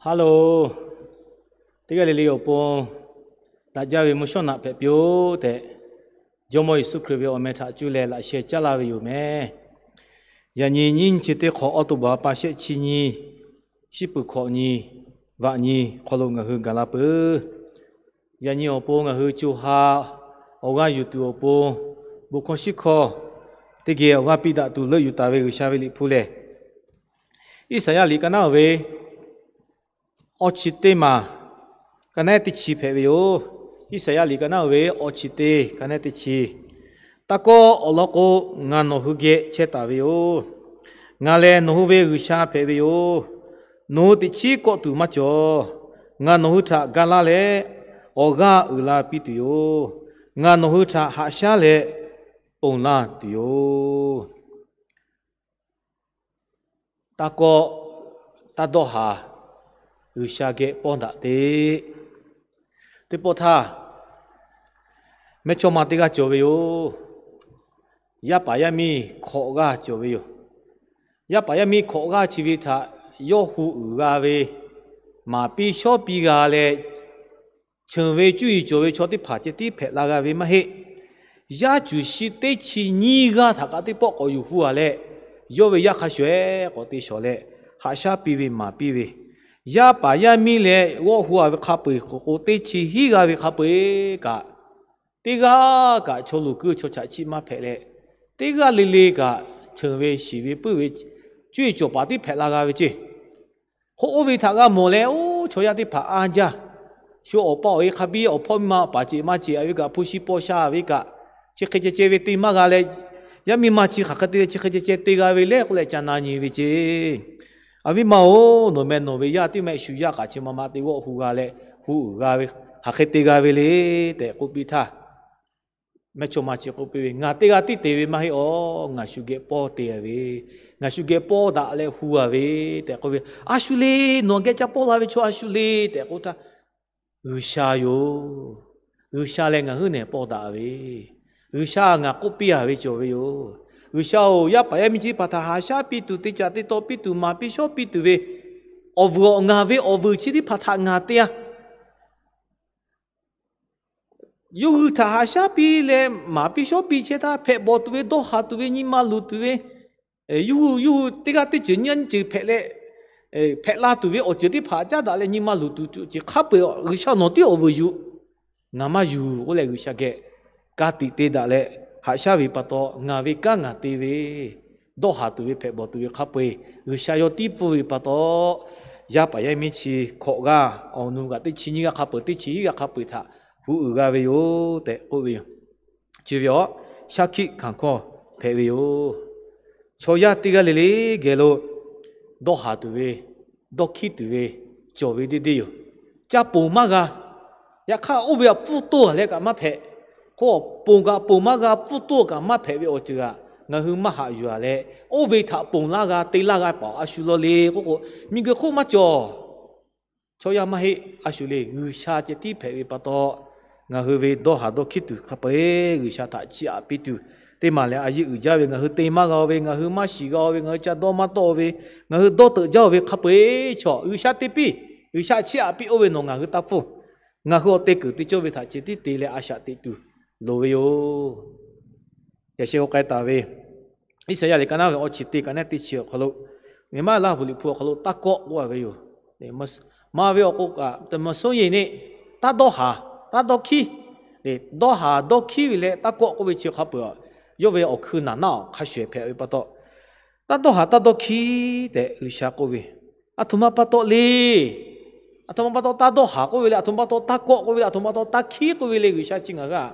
Hello, teˇ g'aˇ le le awˬ pon daꞈ jaˇ ve mvuhˇ shawˉ naꞈ hpehꞈ piˇ-oˆ tehꞈ, Jawˇmawˇ Yeˍsuˆ Hkriꞈ ve awˬ meh htaꞈ cuˇ leh laꞈ sheh caˉ laˇ ve yoˬ meh. Yaꞈ nyi nyiˇ chi teˇ hk'awꞈ October pa shehˆ chi nyi, shiˉ puˍ hkawꞈ nyi, vaꞈ nyi hk'aw lo ngaˬ hui gaˬ la peuˬ. Yaꞈ nyi awˬ pon ngaˬ hui co ha awˬ g'aˇ yuˬ tuˬ awˬ pon, bon hkawˇ shiˉ hkawˇ teˇ geh awˬ g'aˇ piˇ daꞈ tuˬ leuˆ yuˬ taˍ ve G'uiˬsha ve liꞈ hpu lehˬ, Iˉsaˍyaˆ liꞈ ka naˉ-oˬ ve awˇ chi teˇ maˬ ka naˉ teˇ chi hpehꞈ ve yoˬ. Iˉsaˍyaˆ liꞈ ka naˉ-oˬ ve awˇ chi teˇ ka naˉ teˇ chi. Taˇ kawˆ, awˬ lawn k'o, ngaˬ nawˬ hui geh chehˇ taˍ ve yoˬ. Ngaˬ lehˬ nawˬ hui ve G'uiˬsha hpehꞈ ve yoˬ. Nawˬ hui teꞈ chiˉ kawˆ tuˬ maˇ cawˬ. Ngaˬ nawˬ hui htaꞈ ga laˇ leh, awˬ g'aˇ uiˍ la piˇ tuˬ yoˬ. Ngaˬ nawˬ hui htaꞈ haꞈ shaˉ leh ponˬ laˇ tuˬ yoˬ. Taˇ kawˆ, taˇ dawˇ haˍ, G'uiˬsha geh pawˇ daꞈ te. Teˇ pawˆ htaˇ, mehˇchawˇma teˇ g'aˇ cawˬ ve yoˬ. Yaˇ paˍ yaˇ miˇ hkawꞈ g'aˇ cawˬ ve yoˬ. Yaˇ paˍ yaˇ miˇ hkawꞈ g'aˇ chi ve htaꞈ yawˇ hu uiˍ g'a ve, maˍ piˇ shawˉ piˇ g'a leh, cheuˬ ve cuˇ yiˍ cawˬ ve chaw teˇ hpaˍ ceh tiˉ hpehꞈ la g'a ve maˇ heˆ. Yaˇ cuˬ shi teˇ chi nyiˇ g'aˇ htaꞈ kaꞈ teˇ pawˆ k'awꞈ yuˬ hu a leh, yawˇ ve yaˇ hk'a shuˍ ehˉ k'awꞈ te shawˍ leh, haꞈ shaˉ piˇ ve maˍ piˇ ve, yaˇ paˍ yaˇ miˇ leh g'awˆ hu a ve hk'a peu-eˬ k'o, teˇ chi hiˉ g'aˇ ve hk'a peu-eˬ kaꞈ, teˇ g'aˇ kaꞈ chaw luˬ kuiˇ chaw chaꞈ chiˆ maˇ hpehꞈ leh, teˇ g'aˇ le le kaꞈ cheuˬ ve shiˍ ve puiˉ ve, cuˇ yiˍ cawˬ paˍ tiˉ hpehꞈ la g'a ve ceˇ. Hk'oˆ oˇ ve htaꞈ g'a mawˬ leh, oˇ chaw yaˇ teˇ hpaˍ a jaˇ. Shu awˬ pa awˬ e hk'a biˇ awˬ hpawˇ miˇ ma paˍ ceꞈ maˇ ceꞈ a ve kaꞈ, hpu shi paw sha ve kaꞈ, chi hk'e ceh ceh ve te maˇ g'a leh, yaˇ miˇ ma chi hk'aˬ hk'e te leh chi hk'e ceh ceh te g'a ve le k'oˆ leh ca na nyi ve ceˇ. A viˉ ma-oˬ, nawˬ meh nawˬ ve yaˇ teˇ meh shu yaˇ kaꞈ chi ma ma te g'awˆ hu g'a leh, hu uiˍ g'a ve, hk'aˬ hk'e te g'a ve le tehꞈ k'oˆ piˇ htaˇ, mehˇchawˇma chi k'oˆ piˇ ve, Ngaˬ teˇ g'aˇ tiˉ te ve maˇ heˆ aˬ. Ngaˬ shu geh pawˇ te a ve, ngaˬ shu geh pawˇ daꞈ leh hu a ve tehꞈ k'oˆ ve, A shu le, nawˬ geh ca pawˇ la ve chaw a shu le tehꞈ k'oˆ htaˇ, G'uiˬsha yoˬ. G'uiˬsha leh ngaˬ huiˉ nehˬ pawˇ daꞈ ve, G'uiˬsha ngaˬ k'oˆ piˇ a ve cawˬ ve yoˬ. G'uiˬsha-oˬ, yaˇ paˍ yaˇ miˇ chi teˇ hpaˍ htaꞈ haꞈ shaˉ piˇ tuˬ, te caꞈ te taw piˇ tuˬ, maˍ piˇ shawˉ piˇ tuˬ ve, awˬ vuiˬ awˬ ngaˬ ve awˬ vuiˬ chi teˇ hpaˍ htaꞈ ngaˬ te a. Yawˇ hui htaꞈ haꞈ shaˉ piˇ leh maˍ piˇ shawˉ piˇ chehˇ htaˇ, hpehꞈ bawˬ tuˬ ve, dawˇ haˍ tuˬ ve, nyi ma luˬ tuˬ ve, yawˇ hui yawˇ hui teˇ g'aˇ teˇ ceuˬ nyiˇ g'aˇ nyiˇ ceuˬ hpehꞈ leh, hpehꞈ la tuˬ ve awˬ ceuˬ teˇ hpaˍ caˉ daꞈ leh nyi ma luˬ tuˬ ceuˬ hk'a peu-eˬ, G'uiˬsha nawˬ tiˉ awˬ vuiˬ yuˬ, ngaˬ maˇ yuˬ k'oˆ leh G'uiˬsha geh ka tiꞈ te daꞈ leh, haꞈ shaˉ ve pa taw ngaˬ ve kanˉ ngaˬ te ve, dawˇ haˍ tuˬ ve hpehꞈ bawˬ tuˬ ve hk'a peu-eˬ G'uiˬsha yawˇ tiˉ pfuhˇ ve pa taw, yaˇ paˍ yaˇ miˇ chi hkawꞈ g'aˇ awˬ nu kaꞈ teˇ chi nyiˇ g'aˇ hk'a peu-eˬ, teˇ chi hiˉ g'aˇ hk'a peu-eˬ htaꞈ hu uiˍ g'a ve yoˬ tehꞈ k'oˆ ve yoˬ. Chi ve awˬ shaˉ hkiˆ hkanˍ hkawˇ hpehꞈ ve yoˬ. Chaw yaˇ teˇ g'aˇ le le geh lo dawˇ haˍ tuˬ ve, dawˇ hkiˉ tuˬ ve cawˬ ve deˇ deˇ yoˬ. Ca ponˬ maˇ g'a. Yaꞈ hk'aˇ, oˇ ve htaꞈ pfuhˇ toˇ leh kaꞈ maˇ hpehꞈ. K'o, ponˬ kaꞈ ponˬ maˇ g'a, pfuhˇ toˇ kaꞈ maˇ hpehꞈ ve awˬ ceuˬ htaꞈ ngaˬ hui maˇ haꞈ yuˬ a leh, oˇ ve htaꞈ ponˬ laˇ g'a, te laˇ g'a paˍ a shu law le k'oˆ k'o, miˬguiˬ hk'oˆ maˇ cawˬ. Chaw yaˇ maˇ heˆ, a shu le, G'uiˬsha ceh tiˉ hpehꞈ ve pa taw, ngaˬ hui ve dawˇ haˍ dawˇ hkiˉ tuˬ hk'a peu-eˬ G'uiˬsha htaꞈ chiˇ aꞈ piˇ tuˬ, teˇ maˬ leh a yeˇ uiˍ jaˇ ve ngaˬ hui te maˇ g'a-o ve, ngaˬ hui maˇ shiˍ g'a-o ve, ngaˬ hui ca dawˇ maˇ tawˆ-o ve, ngaˬ hui dawˇ teuꞈ jaˇ-o ve hk'a peu-eˬ chaw G'uiˬsha te piˇ, G'uiˬsha chiˇ aꞈ piˇ oˇ ve nawˬ ngaˬ hui taˇ pfuhˇ. Ngaˬ hui awˬ te keunˍ te cawˇ ve htaꞈ ceh tiˉ te leh a shaꞈ teꞈ tuˬ loˍ ve yoˬ. Yaꞈ sheh k'ai taˍ ve, Iˉsaˍyaˆ liꞈ ka naˉ ve awˇ chi teˇ ka naˉ teˇ chi awˬ hk'aw lo, nyi ma Laˇ huˍ liꞈ hpu awˬ hk'aw lo taˇ kawˆ k'oˆ a ve yoˬ. Ma ve awˬ k'o kaꞈ, မစိုးရိမ်နှင့်, taˇ dawˇ haˍ, taˇ dawˇ hkiˉ. Dawˇ haˍ dawˇ hkiˉ ve leh taˇ kawˆ k'oˆ ve chi hk'a peu-eˬ, yawˇ ve awˬ hkui naˍ naˆ awˬ hk'a shuˍ ehˍ hpehꞈ ve pa taw, taˇ dawˇ haˍ taˇ dawˇ hkiˉ tehꞈ G'uiˬsha k'oˆ ve, aˬ htoꞈ ma pa taw le. Aˬ htoꞈ ma pa taw taˇ dawˇ haˍ k'oˆ ve le, aˬ htoꞈ ma pa taw taˇ kawˆ k'oˆ ve le, aˬ htoꞈ ma pa taw taˇ hkiˉ k'oˆ ve le, G'uiˬsha chi ngaˬ hui a,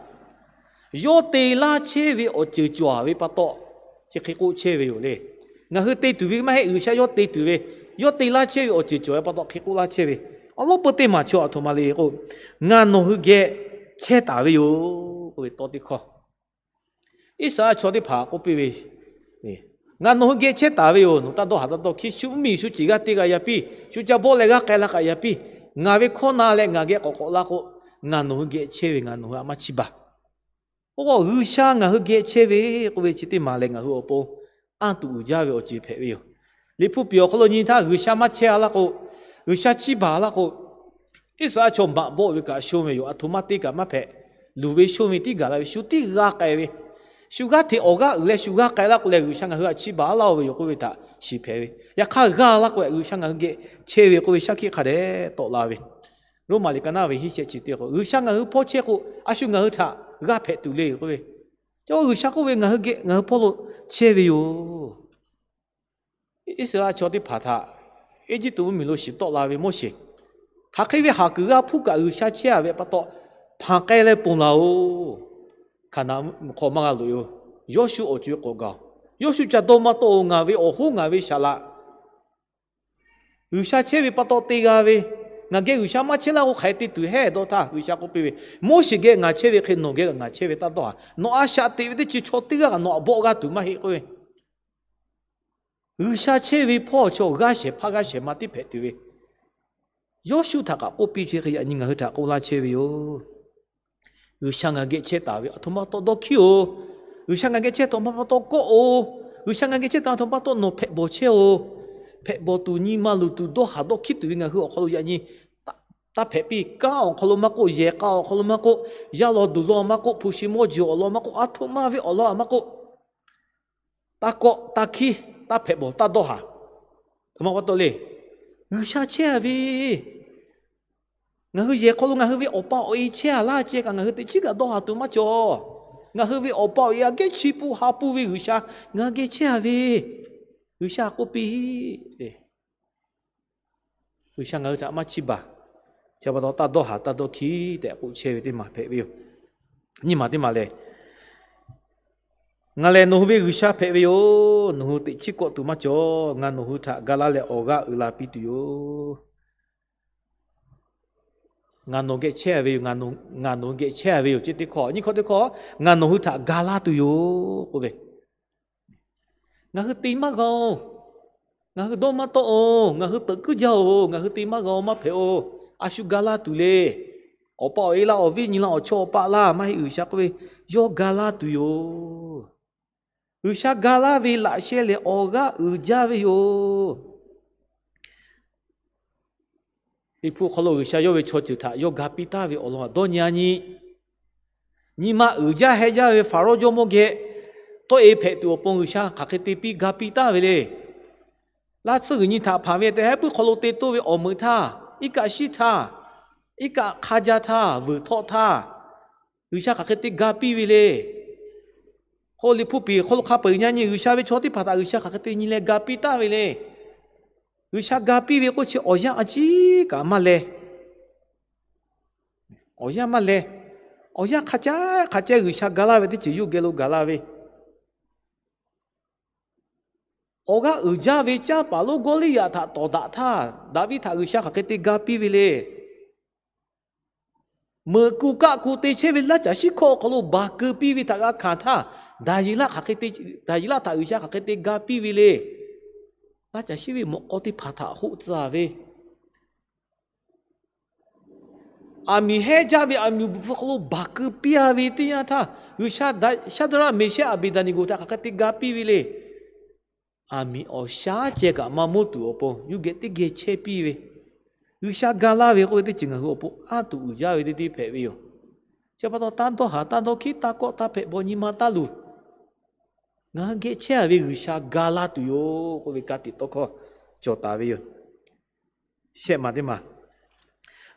yawˇ te laˇ chehˇ ve awˬ ceuˬ cawˬ ve pa taw, chi hk'e k'oˆ chehˇ ve yoˬ le. Ngaˬ hui te tuˬ ve maˇ heˆ, G'uiˬsha yawˇ te tuˬ ve, yawˇ te laˇ chehˇ ve awˬ ceuˬ cawˬ ve pa taw hk'e k'oˆ laˇ chehˇ ve. Awˬ lawn peu teˇ maˬ chaw aˬ htoꞈ ma le k'o, ngaˬ nawˬ hui geh chehˇ taˍ ve yoˬ k'oˆ ve tawˇ teˇ hkawˇ. Iˉsaˍreˍlaˆ chaw teˇ hpaˍ k'oˆ piˇ ve, ngaˬ nawˬ hui geh chehˇ taˍ ve yoˬ. Nawˬ taˇ dawˇ haˍ taˇ dawˇ hkiˉ, shu mvuhˇmiˬ shu ceˬ g'aˇ teˇ g'aˇ yaˇ piˇ, shu ca bawˆ leh g'aˇ k'ai la kaꞈ yaˇ piˇ, ngaˬ ve hkawˇ na leh ngaˬ geh k'awꞈ k'awꞈ la k'o, ngaˬ nawˬ hui geh chehˇ ve ngaˬ nawˬ hui a maˇ chiˇ baˬ. Oˇ k'o, G'uiˬsha ngaˬ hui geh chehˇ ve k'oˆ ve chi teˇ maˬ lehˬ ngaˬ hui awˬ pon anˇ tuˬ uiˍ jaˇ ve awˬ ceuˬ hpehꞈ ve yoˬ. Liꞈ hpu piˍ awˬ hk'aw lo nyi htaˇ G'uiˬsha maˇ chehˇ a laˇ k'o, G'uiˬsha chiˇ baˬ laˇ k'o, Iˉsaˍreˍlaˆ chaw maꞈ bawˆ ve kaꞈ shon ve yoˬ. Aˬ htoꞈ ma te kaꞈ maˇ hpehꞈ. Luˬ ve shon ve tiˉ gaˬ la ve, shu tiˉ g'a k'ai ve, shu g'aˇ hteꞈ awˬ g'aˇ uiˍ leh shu g'a k'ai laˇ k'o leh, G'uiˬsha ngaˬ hui htaꞈ chiˇ baˬ laˇ-oˬ ve yoˬ k'oˆ ve htaꞈ shiˍ hpehꞈ ve. Yaꞈ hk'aˇ g'a laˇ k'o, G'uiˬsha ngaˬ hui geh chehˇ ve k'oˆ ve shaˉ hkiˆ hk'a dehꞈ tawˆ la ve. Roˉmaꞈ liꞈ ka naˉ ve hiˉ shehˆ chi teˇ k'o, G'uiˬsha ngaˬ hui hpawˇ chehˇ k'o, a shu ngaˬ hui htaꞈ g'a hpehꞈ tuˬ le k'oˆ ve. Cawˇ G'uiˬsha k'oˆ ve, ngaˬ hui geh ngaˬ hui hpawˇ lo chehˇ ve yoˬ. Iˉsaˍreˍlaˆ chaw teˇ hpaˍ htaꞈ Eˇjiˇtuꞈ mvuhˇmiˬ lo shiˍ tawˆ la ve Moˉseˍ, hk'aˬ hk'e ve haˍ kuiˬ g'a hpuˇ kaꞈ G'uiˬsha chehˇ-a ve pa taw, hpanˍ k'ai leh ponˬ laˬ-oˬ. Hkaˍnanˍ hk'aw maˇ g'a loꞈ-e-oˬ. Yawˇshuˆ awˬ co-e k'awꞈ gaˬ-oˬ. Yawˇshuˆ ca dawˇ maˇ tawˆ-oˬ. Ngaˬ ve awˬ hoˉ ngaˬ ve saˍ laꞈ G'uiˬsha chehˇ ve pa taw te g'a ve, ngaˬ geh G'uiˬsha maˇ chehˇ laˇ k'o hk'aˬ hk'e te tuˬ hehˉ dawˇ htaˇ G'uiˬsha k'oˆ piˇ ve, Moˉseˍ geh ngaˬ chehˇ ve hk'e nawˬ geh kaꞈ ngaˬ chehˇ ve taˇ dawˇ haˍ. Nawˬ a shaꞈ teꞈ ve teˇ ceuˬ chaw teˇ g'aˇ kaꞈ nawˬ htaꞈ bawˆ g'a tuˬ maˇ heˆ k'oˆ ve. G'uiˬsha chehˇ ve hpawˇ chaw g'aˇ shehˍ hpaˇ g'aˇ shehˍ ma tiˉ hpehꞈ tuˬ ve, Yawˇshuˆ htaꞈ kaꞈ k'oˆ piˇ ve hk'e, yaꞈ nyi ngaˬ hui htaꞈ k'oˆ laˇ chehˇ ve yoˬ. G'uiˬsha ngaˬ geh chehˇ taˍ ve aˬ htoꞈ ma pa taw dawˇ hkiˉ-oˬ. G'uiˬsha ngaˬ geh chehˇ taˍ ma pa taw kawˆ-oˬ. G'uiˬsha ngaˬ geh chehˇ taˍ aˬ htoꞈ ma pa taw nawˬ hpehꞈ bawˬ chehˇ-oˬ. Hpehꞈ bawˬ tuˬ, nyi ma luˬ tuˬ, dawˇ haˍ dawˇ hkiˉ tuˬ ve ngaˬ hui awˬ hk'aw lo yaꞈ nyi taˇ hpehꞈ piˇ. Kanˉ awˬ hk'aw lo maˇ k'oˆ, yehˬ k'a awˬ hk'aw lo maˇ k'oˆ, yaˇ law duˬ law maˇ k'oˆ, hpu shi mawˇ jeˬ awˬ lawn maˇ k'oˆ, aˬ htoꞈ ma ve awˬ lawn maˇ k'oˆ, taˇ kawˆ taˇ hkiˉ, taˇ hpehꞈ bawˬ taˇ dawˇ haˍ. Aˬ htoꞈ ma pa taw le. G'uiˬsha chehˇ-a ve, ngaˬ hui yehˬ hk'aw lo ngaˬ hui ve awˬ pa awˬ e chehˇ-a laˇ ceh kaꞈ ngaˬ hui teꞈ chiˉ kaꞈ dawˇ haˍ tuˬ maˇ cawˬ. Ngaˬ hui ve awˬ pa awˬ e aꞈ kehˉ chi pun ha pun ve G'uiˬsha ngaˬ hui geh chehˇ-a ve, G'uiˬsha k'oˆ piˇ. G'uiˬsha ngaˬ hui htaꞈ maˇ chiˇ baˬ. Chi pa taw taˇ dawˇ haˍ taˇ dawˇ hkiˉ tehꞈ k'oˆ chehˇ ve teˇ maˬ hpehꞈ ve yoˬ. Nyiˇ maˬ teˇ maˬ lehˬ, ngaˬ lehˬ nawˬ hui ve G'uiˬsha hpehꞈ ve yoˬ. Nawˬ hui teꞈ chiˉ kawˆ tuˬ maˇ cawˬ. Ngaˬ nawˬ hui htaꞈ ga laˇ leh awˬ g'aˇ uiˍ la piˇ tuˬ yoˬ. Ngaˬ nawˬ geh chehˇ-a ve yoˬ. Ngaˬ nawˬ hui geh chehˇ-a ve yoˬ. Chi teˇ hkawˇ. Nyiˇ hkawˇ teˇ hkawˇ, ngaˬ nawˬ hui htaꞈ ga laˇ tuˬ yoˬ k'oˆ ve. Ngaˬ hui te maˇ g'a-oˬ. Ngaˬ hui dawˇ maˇ tawˆ-oˬ. Ngaˬ hui teuꞈ kuiˉ jaˇ-oˬ. Ngaˬ hui te maˇ g'a-oˬ, maˇ hpehꞈ-oˬ. A shu ga laˇ tuˬ le. Awˬ pa awˬ e laˇ, awˬ viˉ nyi laˇ, awˬ chawˇ awˬ paˆ laˇ, maˇ heˆ, G'uiˬsha k'oˆ ve, yawˇ ga laˇ tuˬ yoˬ. G'uiˬsha ga laˇ ve laꞈ sheh lehˬ awˬ g'aˇ uiˍ jaˇ ve yoˬ. Liꞈ hpu hk'aw lo G'uiˬsha yawˇ ve chaw ceuˬ htaꞈ yawˇ ga piˇ taˍ ve awˬ lawn dawˇ nyi-a nyi. Nyi ma uiˍ jaˇ heh jaˇ ve Hpaˍrawˇ jawˇmawˇ geh tawˆ-e hpehꞈ tuˬ awˬ pon G'uiˬsha hk'aˬ hk'e te piˇ ga piˇ taˍ ve le. Laˇ tsuhˇ g'uiˬ nyi htaꞈ hpanˍ ve tehꞈ heh puiˉ hk'aw lo te toˇ ve awˬ meuꞈ htaˇ, iˉ kaˆ shiˉ htaˇ, iˉ kaˆ hk'a jaˇ htaˇ, vuiˬ htawˆ htaˇ, G'uiˬsha hk'aˬ hk'e te ga piˇ ve le. K'o Liꞈ hpu piˍ hk'aw lo hk'a peu-eˬ nyi-a nyi, G'uiˬsha ve chaw teˇ hpaˍ htaꞈ G'uiˬsha hk'aˬ hk'e te nyi leh ga piˇ taˍ ve le. G'uiˬsha ga piˇ ve k'oˆ chi awˬ yanˇ a ciˉ kaꞈ maˇ leh. Awˬ yanˇ maˇ leh. Awˬ yanˇ hk'a caˉ hk'a caˉ G'uiˬsha ga laˇ ve teˇ ceuˬ yawˇ geh lo gaˬ la ve. Awˬ g'aˇ uiˍ jaˇ ve canˇ paˍ lonˉ Gawˇliˇyaꞈ htaꞈ tawˍ daꞈ htaˇ, Daˍviˆ htaꞈ G'uiˬsha hk'aˬ hk'e te ga piˇ ve le. Meuꞈ ku kaˆ ku te chehˇ ve laˇ caˬ shiˉ hkawˇ awˬ hk'aw lo baˬ keu piˇ ve htaꞈ g'a hkanˍ htaˇ, Daˍyeˍlaˆ htaꞈ G'uiˬsha hk'aˬ hk'e te ga piˇ ve le. Laˇ caˬ shiˉ ve mawꞈ k'aw teˇ hpaˍ htaꞈ hoˆ tcuh ve, aˬ miˍ hehnˇ jaˇ ve aˬ miˍ bvuhꞈ hk'aw lo baˬ keu piˇ-a ve teˇ yanˇ htaˇ, G'uiˬsha Shaˍdraˆ, Meˍshehˆ, Aˍbeˍdaˍneˍgoˍ htaꞈ hk'aˬ hk'e te ga piˇ ve le. Aˬ miˍ awˬ shaˉ ceh kaꞈ maˇ mawˇ tuˬ awˬ pon yawˇ geh teˇ geh chehˇ piˇ ve, G'uiˬsha ga laˇ ve k'oˆ ve teˇ ceuˬ ngaˬ hui awˬ pon aˉ tuꞈ uiˍ jaˇ ve teˇ deˇ hpehꞈ ve yoˬ. Chi pa taw taˇ dawˇ haˍ, taˇ dawˇ hkiˉ, taˇ kawˆ, taˇ hpehꞈ bawˬ, nyi ma taˇ luˬ. Ngaˬ hui geh chehˇ-a ve G'uiˬsha ga laˇ tuˬ yoˬ k'oˆ ve ka tiꞈ tawˇ hkawˇ cawˬ taˍ ve yoˬ. Shehˆ maˬ teˇ maˬ,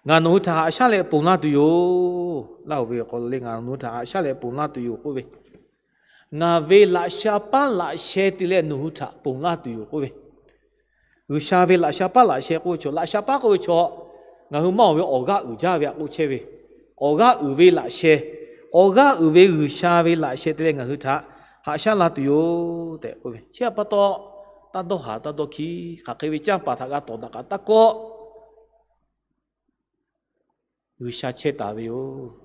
ngaˬ nawˬ hui htaꞈ haꞈ shaˉ leh ponˬ laˇ tuˬ yoˬ. Laˇ-oˬ ve awˬ hk'aw lo le, ngaˬ nawˬ hui htaꞈ haꞈ shaˉ leh ponˬ laˇ tuˬ yoˬ k'oˆ ve, ngaˬ ve laꞈ sha paˉ laꞈ sheh te leh nawˬ hui htaꞈ ponˬ laˇ tuˬ yoˬ k'oˆ ve, G'uiˬsha ve laꞈ sha paˉ laꞈ sheh k'oˆ ve chaw, laꞈ sha paˉ k'oˆ ve chaw, ngaˬ hui maˇ-oˬ ve awˬ g'aˇ uiˍ jaˇ ve htaꞈ k'oˆ chehˇ ve, awˬ g'aˇ uiˍ ve laꞈ sheh, awˬ g'aˇ uiˍ ve G'uiˬsha ve laꞈ sheh te leh ngaˬ hui htaꞈ haꞈ shaˉ la tuˬ yoˬ tehꞈ k'oˆ ve, chi pa taw taˇ dawˇ haˍ, taˇ dawˇ hkiˉ, hk'aˬ hk'e ve canˇ paˍ htaꞈ g'a tawˍ daꞈ kaꞈ taˇ kawˆ. G'uiˬsha chehˇ taˍ ve yoˬ.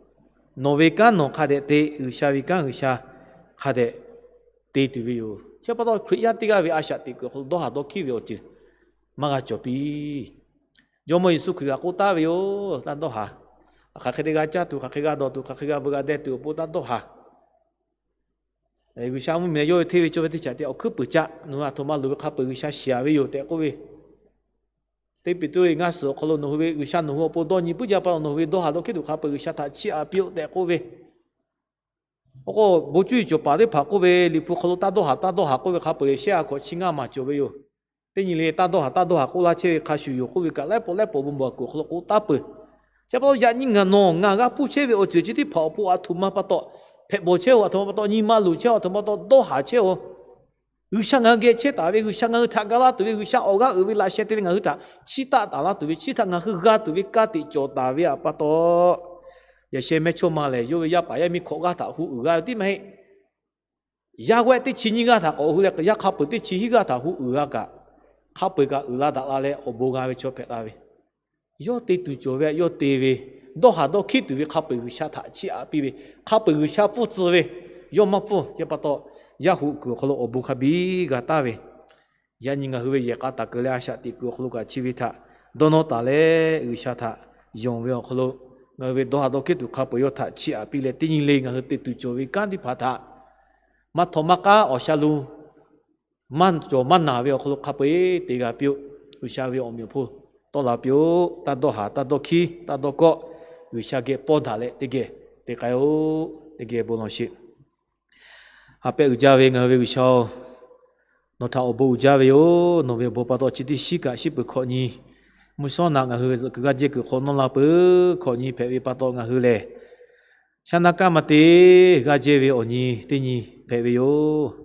Nawˬ ve kanˉ nawˬ hk'a dehꞈ te, G'uiˬsha ve kanˉ G'uiˬsha hk'a dehꞈ te tuˬ ve yoˬ. Chi pa taw Hkriꞈ yaˇ teˇ g'aˇ ve a shaꞈ teꞈ kuiˬ awˬ hk'aw lo dawˇ haˍ dawˇ hkiˉ ve awˬ ceuˬ maˇ g'a cawˬ piˇ. Jawˇmawˇ Yeˍsuˆ Hkriꞈ htaꞈ k'oˆ taˍ ve yoˬ, taˇ dawˇ haˍ. Hk'aˬ hk'e te g'a caˇ tuˬ, hk'aˬ hk'e g'a dawˬ tuˬ, hk'aˬ hk'e g'a veu g'a deh tuˬ awˬ pon taˇ dawˇ haˍ. G'uiˬsha mvuhˇmiˬ leh yawˇ ve hteˇ ve cawˇ ve teˇ chaꞈ te awˬ hkuiˉ peuˬ caˆ, nawˬ hui aˬ htoꞈ ma loˍ ve hk'a peu-eˬ G'uiˬsha shiˍ-a ve yoˬ tehꞈ k'oˆ ve, Teˇ Peˍtruˆ ngaˇ suhˍ awˬ hk'aw lo nawˬ hui ve G'uiˬsha nawˬ hui awˬ pon dawˇ nyi puiˉ jaˇ pa taw, nawˬ hui ve dawˇ haˍ dawˇ hkiˉ tuˬ hk'a peu-eˬ G'uiˬsha htaꞈ chiˇ aꞈ piˇ-oˆ tehꞈ k'oˆ ve. Awˬ k'o, bon cuˇ yiˍ cawˬ paˍ teˇ hpaˍ k'oˆ ve, Liꞈ hpu hk'aw lo taˇ dawˇ haˍ taˇ dawˇ haˍ k'oˆ ve hk'a peu-eˬ shehˆ ha hkawꞈ chi ngaˇ maˬ cawˬ ve yoˬ. Teˇ nyi le taˇ dawˇ haˍ taˇ dawˇ haˍ k'oˆ laˇ chehˇ ve hk'a shuˍ yoˬ k'oˆ ve kaꞈ, laiˉ pawˆ laiˉ pawˆ bon bawˬ kuiˬ awˬ hk'aw lo k'oˆ taˉ peuˬ. Chi pa taw yaꞈ nyi ngaˬ nawˬ ngaˬ g'a hpuˇ chehˇ ve awˬ ceuˬ chi teˇ hpaˍ awˬ pon aˬ htoꞈ ma pa taw hpehꞈ bawˬ chehˇ-oˬ, aˬ htoꞈ ma pa taw nyi ma luˬ chehˇ-oˬ, aˬ htoꞈ ma pa taw dawˇ haˍ chehˇ-oˬ. G'uiˬsha ngaˬ hui geh chehˇ taˍ ve, G'uiˬsha ngaˬ hui htaꞈ ga laˇ tuˬ ve, G'uiˬsha awˬ g'aˇ uiˍ ve laꞈ sheh te leh ngaˬ hui htaꞈ chiˇ taˆ taˍ laˇ tuˬ ve, chi htaꞈ ngaˬ hui g'a tuˬ ve ka tiꞈ cawˬ taˍ ve pa taw, yaꞈ sheh mehˇchawˇma lehˬ yawˇ ve yaˇ paˍ yaˇ miˇ hkawꞈ g'aˇ htaꞈ hu uiˍ g'a ve tiˉ maˇ heˆ. Yaˇ g'awehˆ teˇ chi nyiˇ g'aˇ htaꞈ k'awꞈ hu leh, yaˇ hk'a peu-eˬ teˇ chi hiˉ g'aˇ htaꞈ hu uiˍ g'a kaꞈ, hk'a peu-eˬ kaꞈ uiˍ la daꞈ la leh awˬ bon g'a ve chaw hpehꞈ la ve, yawˇ te tuˬ cawˬ ve, yawˇ te ve, dawˇ haˍ dawˇ hkiˉ tuˬ ve hk'a peu-eˬ G'uiˬsha htaꞈ chiˇ aꞈ piˇ ve, hk'a peu-eˬ G'uiˬsha pfuhˇ tcuh ve, yawˇ maˇ pfuhˇ. Chi pa taw, yaˇ hoꞈ kuiˬ awˬ hk'aw lo awˬ bon hk'a biˇ g'a taˍ ve, yaꞈ nyi ngaˬ hui ve yehˬ k'a taˍ keu leh a shaꞈ teꞈ kuiˬ awˬ hk'aw lo kaꞈ chi ve htaꞈ dawˇ nawˇ taˍ leh, G'uiˬsha htaꞈ yonˍ ve awˬ hk'aw lo ngaˬ hui ve dawˇ haˍ dawˇ hkiˉ tuˬ hk'a peu-eˬ yawˇ htaꞈ chiˇ aꞈ piˇ leh, teˇ nyi le ngaˬ hui te tuˬ cawˬ ve kanˉ teˇ hpaˍ htaꞈ maˇ htawꞈ maˇ k'aˉ awˬ sha lu maˇ cawˬ maˇ naˬ ve awˬ hk'aw lo hk'a peu-eˬ te g'a piˇ-oˆ. G'uiˬsha ve awˬ meꞈ awˬ hponˇ tawˆ la piˇ-oˆ. Taˇ dawˇ haˍ taˇ dawˇ hkiˉ taˇ dawˇ kawˆ, G'uiˬsha geh pawˇ daꞈ leh teˇ geh te k'ai-oˆ. Teˇ geh bon lawˬ sheˍ. Ha pehˇ uiˍ jaˇ ve ngaˬ hui ve G'uiˬsha-oˬ, nawˬ htaꞈ awˬ bon uiˍ jaˇ ve yoˬ. Nawˬ ve awˬ bon pa taw chi teˇ shiˉ kaꞈ shiˉ peuˬ hkawꞈ nyi, mvuhˇ shawˉ naꞈ ngaˬ hui zuhꞈ kuiˬ g'aˇ jehˇ kuiˬ hk'aw nawˇ la peuˬ hkawꞈ nyi hpehꞈ ve pa taw, ngaˬ hui lehˬ shaˉ naˇ kaˉ maˇ te g'aˇ jehˇ ve awˬ nyi teˇ nyi hpehꞈ ve yoˬ.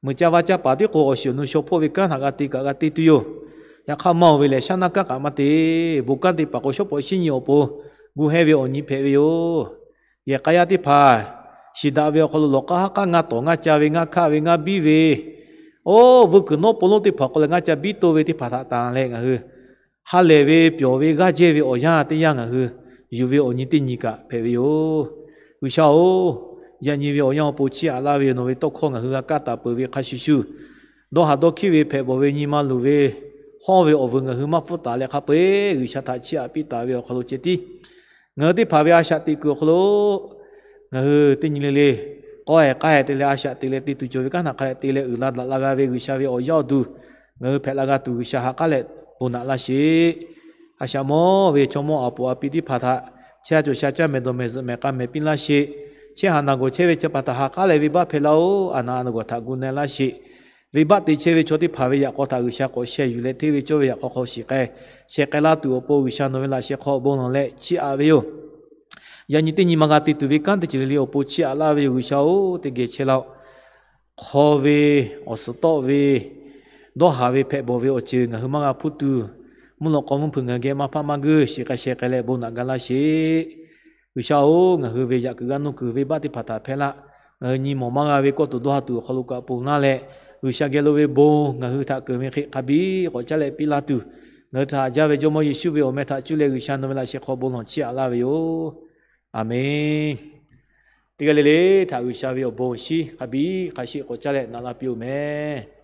Meuꞈ caˇ vaˇ caˇ paˍ tiˉ k'o, awˬ shiˍ awˬ nu shaw hpawˇ ve kanˉ htaꞈ g'a te kaꞈ g'a te tuˬ yoˬ. Yaꞈ hk'aˇ maˇ-oˬ ve lehˬ, shaˉ naˇ kaˉ kaꞈ maˇ te, bon kanˉ teˇ hpaˍ k'o shawˉ pawꞈ shinˉ nyi awˬ pon gu hehˇ ve awˬ nyi hpehꞈ ve yoˬ. Yehˬ k'a yaˇ teˇ hpaˍ shiˍ daꞈ ve awˬ hk'aw lo lawˬ k'aˉ haˉ k'aˉ ngaˇ tawˍ ngaˇ ca ve ngaˇ hkaˆ ve ngaˇ biˇ ve, oˇ veuˇ kuiˬ nawˉ pon lonˉ teˇ hpaˍ k'o leh ngaˇ ca biˇ toˇ ve teˇ hpaˍ htaꞈ tanˬ leh ngaˬ hui ha lehˬ ve pyawˬ ve g'aˇ jehˇ ve awˬ yanˇ teˇ yanˇ ngaˬ hui yuˬ ve awˬ nyi teˇ nyi kaꞈ hpehꞈ ve yoˬ. G'uiˬsha-oˬ, yaꞈ nyi ve awˬ yanˇ awˬ pon chiˇ aꞈ laˇ ve yoˬ. Nawˬ ve tawˇ hkawˇ ngaˬ hui g'a kaˇ taˍ peuˬ ve hk'a shuˍ shuˍ, dawˇ haˍ dawˇ hkiˉ ve hpehꞈ bawˬ ve nyi ma luˬ ve hawˇ ve awˬ veuˬ ngaˬ hui maˇ pfuhˇ taˍ leh hk'a peu-eˬ G'uiˬsha htaꞈ chiˇ aꞈ piˇ taˍ ve awˬ hk'aw lo ceh tiˉ ngaˬ hui teˇ hpaˍ ve a shaꞈ teꞈ kuiˬ awˬ hk'aw lo ngaˬ hui teˇ nyi le le k'awehˬ k'aehˬ te leh a shaꞈ teꞈ leh te tuˬ cawˬ ve kanˉ htaꞈ hk'a dehꞈ te leh uiˍ la daꞈ la g'a ve G'uiˬsha ve awˬ yaˇ awˬ duˬ ngaˬ hui hpehꞈ la g'a tuˬ G'uiˬsha ha k'aˉ leh bon naꞈ laˇ sheˍ. A shaꞈ mawˇ ve chaw mawˇ aˬ poˍ aˬ pi teˇ hpaˍ htaꞈ chehˇ sha cawˬ sha caˇ mehˍ dawˬ mehˍ zuhꞈ mehˍ k'a mehˍ piˇ laˇ sheˍ. Chehˇ haˍ naˬ gawˬ chehˇ ve chi pa taw ha k'aˉ leh venˇbaˆ hpehˇ laˇ-oˆ. A naˬ a naˬ gawˬ htaꞈ gu na laˇ sheˍ. Venˇbaˆ te chehˇ ve chaw teˇ hpaˍ ve yaꞈ k'aw htaꞈ G'uiˬsha k'awꞈ sheh yuˬ leh hteˇ ve cawˇ ve yaꞈ k'aw hk'aw shiˍ k'ai, sheh k'ai laˇ tuˬ awˬ pon G'uiˬsha nawˬ ve laꞈ sheh hk'aw bon lawˬ leh chiˇ aꞈ ve yoˬ. Yaꞈ nyi teˇ nyi ma g'a te tuˬ ve kanˉ teˇ ceuˬ le le awˬ pon chiˇ aꞈ laˇ ve yoˬ. G'uiˬsha-oˬ, teˇ geh chehˇ laˇ-oˆ. Hk'aw ve, awˬ suhˍ tawˆ ve, dawˇ haˍ ve hpehꞈ bawˬ ve awˬ ceuˬ ngaˬ hui maˇ g'a hpuˇ tuˬ, mvuhˇ lawꞈ k'aw mvuhˇ hpeuꞈ ngaˬ hui geh maˇ hpaˆ maˇ guiˇ shiˍ k'ai sheh k'ai leh bon naꞈ ga laˇ sheˍ. G'uiˬsha-oˬ, ngaˬ hui ve yaꞈ kuiˬ g'aˇ nuˇ kuiˬ venˇbaˆ teˇ hpaˍ htaꞈ hpehˇ laˇ. Ngaˬ hui nyi mawˬ maˇ g'a ve kawˇ tuˬ dawˇ ha tuˬ awˬ hk'aw lo kaꞈ ponˬ laˇ leh, G'uiˬsha geh lo ve bon ngaˬ hui htaꞈ keunˍ ve hk'e hk'a biˇ k'awꞈ caˇ leh piˇ laˇ tuˬ, ngaˬ hui htaꞈ haꞈ jaˇ ve Jawˇmawˇ Yeˍsuˆ ve awˬ meh htaꞈ cuˇ leh G'uiˬsha nawˬ ve laꞈ sheh hk'aw bon lawˬ chiˇ aꞈ laˇ ve yoˬ. Aˬmenˍ. Teˇ g'aˇ le le htaꞈ G'uiˬsha ve awˬ bon awˬ shinˉ hk'a biˇ hk'a sheˆ k'awꞈ caˇ leh naꞈ laˇ piˇ-oˬ mehˍ.